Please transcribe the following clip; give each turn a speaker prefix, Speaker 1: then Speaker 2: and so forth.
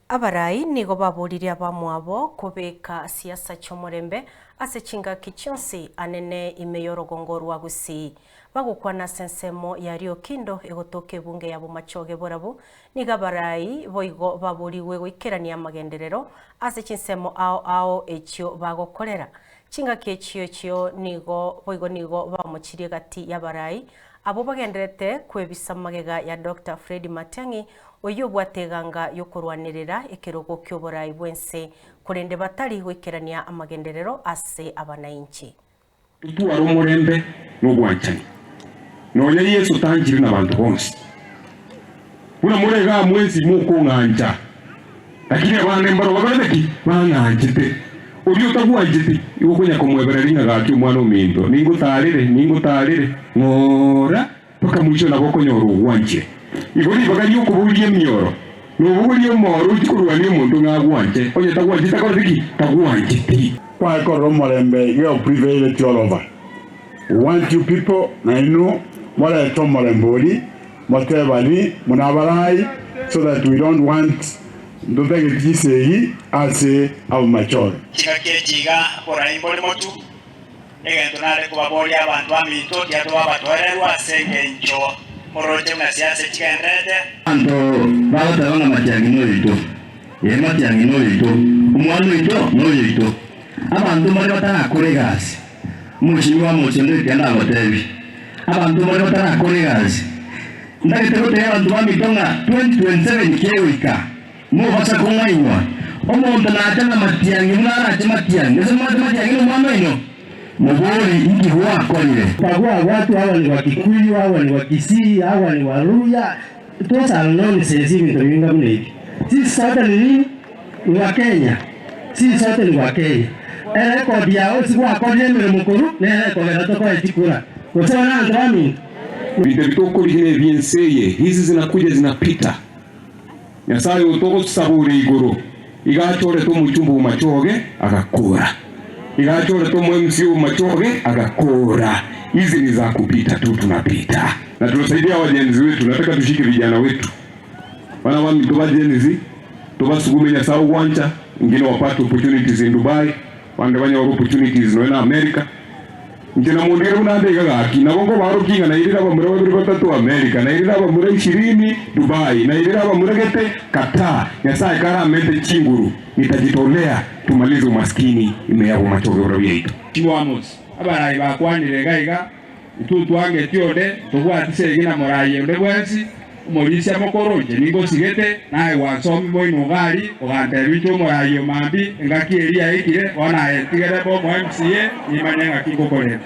Speaker 1: Abarai nigo baboririe abamwabo kobeka siasa chi'omorembe ase chingaki chionsi anene ime y'orogongo rwa Gusii. Bagokwana ase ensemo ya Riokindo egotoka ebunge ya Bomachoge Borabu, nigo abarai boigo baborigwe goikerania amagenderero ase chinsemo ao ao echio bagokorera. Chingaki echio echio nigo boigo nigo bamochirie gati y'abarai abwo bagendererete kwebisa magega ya Doctor Fred Matiang'i oyio obwate eganga y'okorwanerera ekerogo ki'oborai bw'ense, korende batari goikerania amagenderero ase abanainchi.
Speaker 2: Totware omorembe na obwanchani, nonya Yeso tanchire nabanto bonsi. Buna more igaa mwensi mokong'ancha, lakini abande mbaro bakorete ki? Bang'anchete. Oria otagwancheti, igo okonya komwebereria ng'a gaki omwana ominto, ningotaarere, ningotaarere, ng'ora. Mpaka moicho nabo okonyora ogwanchire. Igo ribaga ri'okobogoria emioro, nobogorie omoro ochie korwania omonto ng'a agwanche, onye tagwancheti takoreti ki? Tagwancheti.
Speaker 3: Kwaye korora omorembe iga oprevaileti all over. We want you people nainwe morete omorembe oria motebani muna abarai so that we don't want ntotageti chisegi ase abamachore.
Speaker 4: Chingaki echi iga borai mbore motu. Egento nare kobaboria abanto baminto, tiga tobe abatoererwa ase engencho moroche buna siasa chigendererete.
Speaker 5: Abanto bagoteba ng'a Matiang'i noyoito, ee, Matiang'i noyoito, omwana oito noyoito. Abanto mbare batarakora egasi, omochimi wa mochie onde ekero ndagotebie, abanto mbare batarakora egasi. Ntagete gotebia abanto baminto ng'a 2027 kegoika. Mobasa kong'ainwa, omonto nache na matiang'i buna arache matiang'i, gose moache matiang'i nomwana oino, mobori, Inki gwakorire?
Speaker 6: Bagua watu hawa ni Wakikuyu, hawa ni Wakisii, hawa ni Waluhya, those are nonsense ebinto binga buna ebio. Sisi sote ni nini? Ni Wakenya. Sisi sote ni Wakenya. Erecord yao ase gwakorire emeremo korwa nere ekogera tokoe chikura. Gose bono abanto baminto?
Speaker 2: Ebinto ebi tokorigia nebi'ense eye, hizi zinakuja zinapita. Nyasae oyo togosaba ore igoro iga achorete omochumba bw'amachoge agakora, iga achorete omo MC bw'amachoge agakora. Hizi ni za kupita tu, tunapita na tunasaidia hawa Gen Z wetu. Nataka tushike vijana wetu bana baminto ba Gen Z tobasugume Nyasae ogwancha, engine wapate opportunities in Dubai, bande banyore opportunities nonya na America. Inche namondigere buna ande iga gaki, nabo nkobaorokia ng'a nairire abamura babere batato Amerika, nairire abamura ishirini Dubai, nairire abamura gete Qatar. Nyasae karamente chinguru, nitajitolea tumalize umaskini ime y'abomachoge buna biaito.
Speaker 7: Chimwamosi, abarai bakwanire iga iga, Intwe ntwangeti onde, ntobwati segi na morai onde bwensi, omorisia mokoro, inche ningosigete, naye gwansomi moino iga aria, ogantebia inche omorai o mambia, engaki eria yaikire, bono aye ntigere mbe omo MCA, nimanye ng'aki ngokorenda.